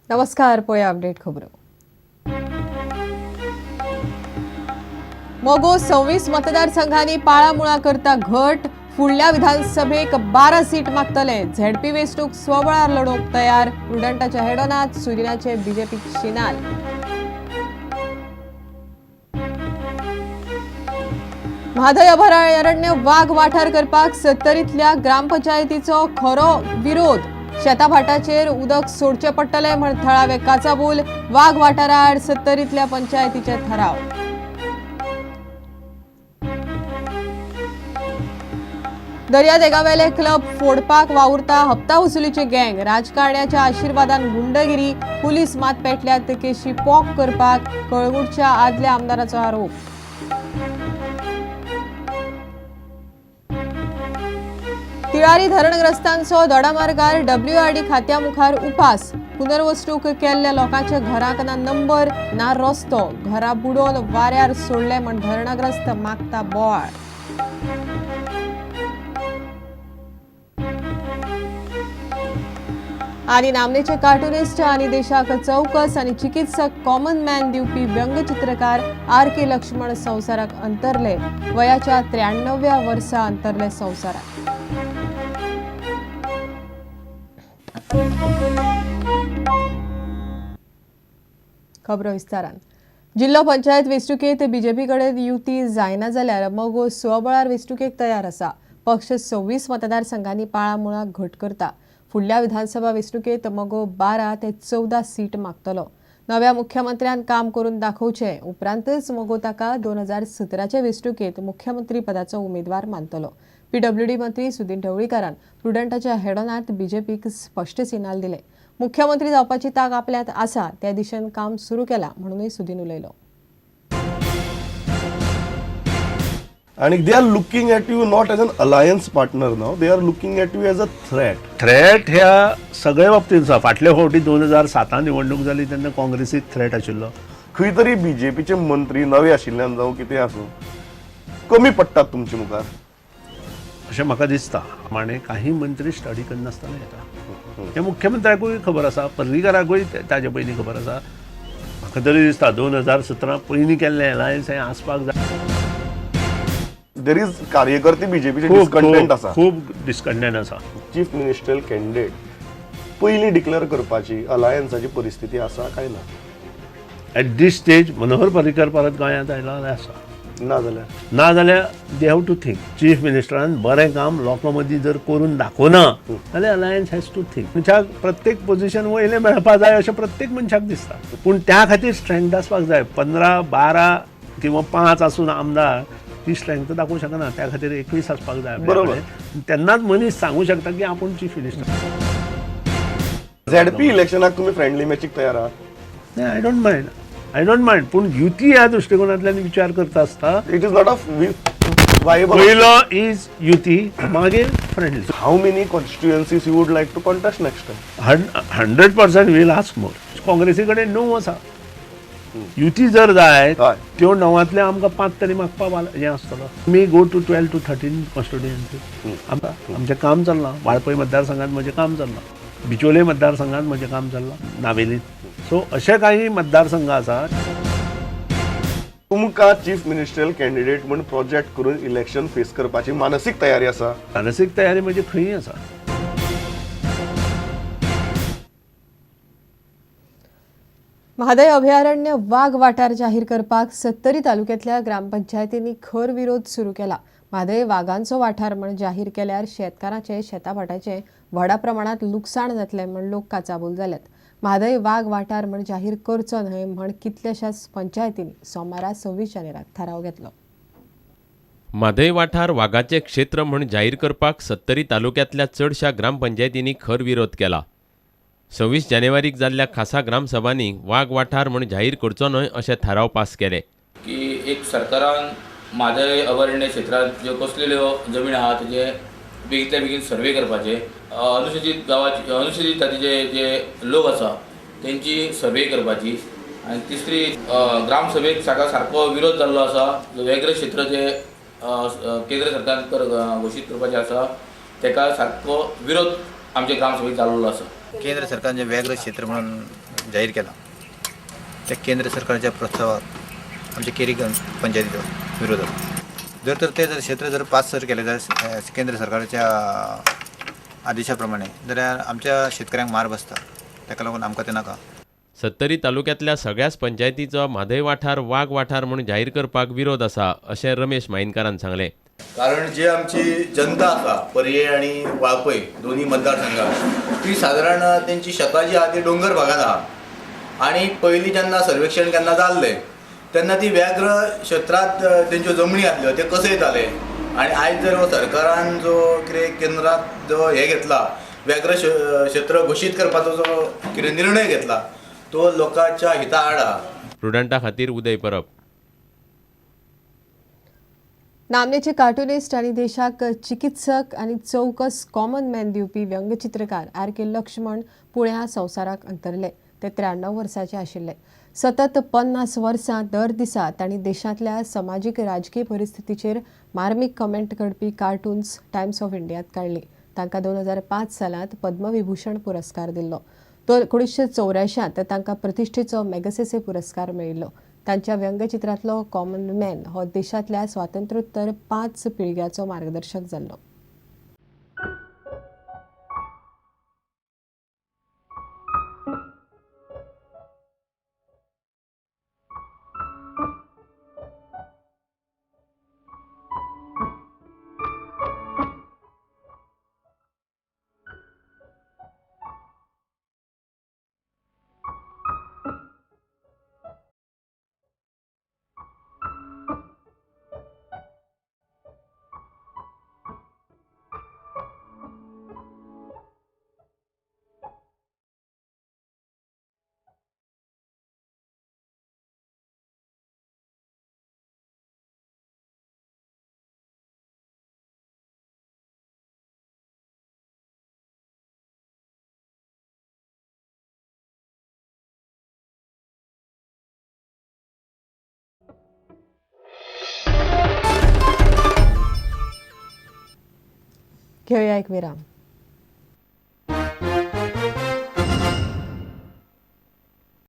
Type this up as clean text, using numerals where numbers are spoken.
नमस्कार, पळया अपडेट खबरो. मगो 26 मतदारसंघांनी पाळामुळा करता घट. फुडल्या विधानसभेक 12 सीट मागतले. झेडपी वेंचणूक स्वबळार लढोवंक तयार. प्रुडंटाच्या हेडोनात सुदिनाचे बीजेपीक शिनाल. म्हादय अभयारण्य वाग वाठार करपाक सत्तरींतल्या ग्रामपंचायतीचो खरो विरोध. शेताभाटाचेर उदक सोडचें पडटलें म्हण थळावे काचाबूल. वाग वाठारा आड सत्तरींतल्या पंचायतीचे ठराव. दर्यादेगावेले क्लब फोडपाक वावुरता हप्ता वसुलीचे गँग. राजकारण्याच्या आशीर्वादान गुंडगिरी. पुलीस मात पेटल्यात केशी पोक करपाक. कळंगूटच्या आदल्या आमदाराचो आरोप. तिळारी धरणग्रस्तांचो दोडामार्गार डब्ल्यूआरडी खात्या मुखार उपास. पुनर्वसणूक केल्ल्या लोकांच्या घरांक ना नंबर ना रस्तो. घरा बुडोवन वाऱ्यार सोडले म्हण धरणग्रस्त मागता बोवाळ. आनी नामनेचे कार्टुनिस्ट आनी देशाक चौकस आनी चिकित्सक कॉमन मॅन दिवपी व्यंगचित्रकार आर के लक्ष्मण संवसाराक अंतरले. वयाच्या 93व्या वर्सा अंतरले संवसाराक. खबरो विस्तारान. जिल्लो पंचायत वेंचणुकेंत बीजेपी कडेन युती जायना जाल्यार मगो स्वबळार वेंचणुकेक तयार आसा. पक्ष 26 मतदारसंघांनी पाळामुळां घट करता. फुडल्या विधानसभा वेंचणुकेंत मगो 12 ते 14 सीट मागतलो. नव्या मुख्यमंत्र्यान काम करून दाखोवचें उपरांतच मगो ताका 2017चे वेंचणुकेंत मुख्यमंत्री पदाचो उमेदवार मानतलो. पीडब्ल्यूडी मंत्री सुदिन ढवळीकारान प्रुडंटाच्या हेडोनांत बीजेपीक स्पश्ट सिनाल दिले. मुख्यमंत्री जावपाची तांक आपल्यांत आसा, त्या दिशेन काम सुरू केलां म्हणूनय सुदीन उलयलो. आणि they are looking at you not as an alliance partner now, they are looking at you as a threat. Threat ह्या सगळे बाबतींत आसा. फाटले फावटी 2007 निवडणूक जाली तेन्ना काँग्रेसीक थ्रेट आशिल्लो. खंय तरी बीजेपीचे मंत्री नवे आशिल्ल्यान जावं कितें आसूं, कमी पडटात तुमचे मुखार अशें म्हाका दिसता. माणे काही मंत्री स्टडी करनासतना येता हें मुख्यमंत्र्याकूय खबर आसा, पर्रीकाराकूय ताजे पयलीं खबर आसा. म्हाका तरी दिसता 2017 पयलीं केल्लें एलायन्स हें आसपाक जाय. There is कार्यकर्ते बीजेपीचे खूब डिस्कंटेंट आसा. खूब डिस्कंटेंट आसा. चीफ मिनिस्टरियल कॅन्डिडेट पयलीं डिक्लेअर करपाची अलायन्साची परिस्थिती आसा काय ना? At this stage Manohar Parrikar परत गोंयांत आयलो जाल्यार आसा. ना जाल्यार? ना जाल्यार they have to think. Chief मिनिस्टरान बरें काम लोकां मदीं जर करून दाखोवना जाल्यार अलायन्स हॅज टू थिंक. मनशाक प्रत्येक पोझिशन वयलें मेळपा जाय अशें प्रत्येक मनशाक दिसता, पूण त्या खातीर स्ट्रेंथ आसपाक जाय. 15 12 किंवा 5 आसून आमदार ती स्ट्रेंथ दाखोवंक शकना. त्या खातीर 21 आसपाक जाय आपल्या कडेन. तेन्नाच मनीस सांगू शकता की आपूण चीफ मिनिस्टर. झेडपी इलेक्शनाक तुमी फ्रेंडली मॅचीक तयार आहात? I don't mind, I don't mind, पूण युती ह्या दृश्टिकोनांतल्यान विचार करता आसता it is not a viable. पयलो is युती, मागीर friendly. How many constituencies you would like to contest next time? 100% we'll ask more. काँग्रेसी कडेन 9 आसा. युती जर जाय त्यो 9तले आमकां 5 तरी मागपा हें आसतलो. आमी go to 12 to 13 constituency. आमचें काम चल्लां. वाळपय मतदारसंघात म्हजें काम चल्लां, बिचोले मतदारसंघात म्हजें काम चल्लां, नावेलीत. सो अशे काही मतदारसंघ आसा. तुमकां चीफ मिनिस्टरियल कॅन्डिडेट म्हूण प्रोजेक्ट करून इलेक्शन फेस करपाची मानसीक तयारी आसा? मानसीक तयारी म्हणजे खंय आसा. म्हादय अभयारण्य वाग वाठार जाहीर करपाक सत्तरी तालुक्यांतल्या ग्रामपंचायतींनी खर विरोध सुरू केला. म्हादय वागांचो वाठार म्हण जाहीर केल्यार शेतकारांचे शेताभाटाचें व्हडा प्रमाणांत लुकसाण जातलें म्हण लोक काचाबूल जाल्यात. म्हादय वाग वाठार म्हण जाहीर करचो न्हय म्हण कितल्याशाच पंचायतींनी सोमारा 26 जानेराक थाराव घेतलो. म्हादय वाठार वागाचें क्षेत्र म्हण जाहीर करपाक सत्तरी तालुक्यांतल्या चडशा ग्रामपंचायतींनी खर विरोध केला. 26 जानेवारीक जाल्ल्या खासा ग्रामसभांनी वाग वाठार म्हण जाहीर करचो न्हय अशे थाराव पास केले. की एक सरकारान म्हादय अभयारण्य क्षेत्रांत ज्यो कसल्यो जमीन आहा तेजे बेगींतल्या बेगीन सर्वे करपाचे, अनुसूचित गांवाचे अनुसूचित जातीचे जे लोक आसा तेंची सर्वे करपाची, आनी तिसरी ग्रामसभेक सारको विरोध जाल्लो आसा. वेगळे क्षेत्र जे केंद्र सरकारान घोशीत करपाचें आसा तेका सारको विरोध आमच्या ग्रामसभेक जाल्लो आसा. केंद्र सरकारान जे व्याघ्र क्षेत्र म्हणून जाहीर केला त्या केंद्र सरकारच्या प्रस्तावाक आमच्या केरी पंचायतीचो विरोध आसा. जर तर ते जर क्षेत्र जर पास जर केले जाल्यार केंद्र सरकारच्या आदेशा प्रमाणे जाल्यार आमच्या शेतकऱ्यांक मार बसता, ताका लागून आमकां तें नाका. सत्तरी तालुक्यांतल्या सगळ्याच पंचायतीचो म्हादय वाठार वाग वाठार म्हूण जाहीर करपाक विरोध आसा अशें रमेश माईनकारान सांगलें. कारण जे आमची जनता आसा पर्ये आनी वाळपय दोन्ही मतदारसंघात ती सादारण तेंची शेतां जी आहा ती डोंगर भागान आहा आनी पयलीं जेन्ना सर्वेक्षण केन्ना जाल्लें तेन्ना ती व्याघ्र क्षेत्रांत तेंच्यो जमनी आसल्यो ते कसयताले आनी आयज जर हो सरकारान जो कितें केंद्रांत जो हें घेतला व्याघ्र क्षेत्र घोशीत करपाचो जो कितें निर्णय घेतला तो लोकांच्या हिता आड आहा. प्रुडंटा खातीर उदय परब. नामनेचे कार्टुनिस्ट आनी देशाक चिकित्सक आनी चौकस कॉमन मॅन दिवपी व्यंगचित्रकार आर के लक्ष्मण पुण्या संवसाराक अंतरले. ते 93 वर्सांचे आशिल्ले. सतत 50 वर्सां दर दिसा तांणी देशांतल्या समाजीक राजकीय परिस्थितीचेर मार्मीक कमेंट करपी कार्टून्स टायम्स ऑफ इंडियांत काडली. तांकां 2005 सालांत पद्मविभूषण पुरस्कार दिल्लो. तो 1984 तांकां प्रतिश्ठेचो मॅगसेसे पुरस्कार मेळिल्लो. तांच्या व्यंगचित्रांतलो कॉमन मॅन हो देशांतल्या स्वातंत्र्योत्तर 5 पिळग्याचो मार्गदर्शक जाल्लो. घेऊया एक विराम.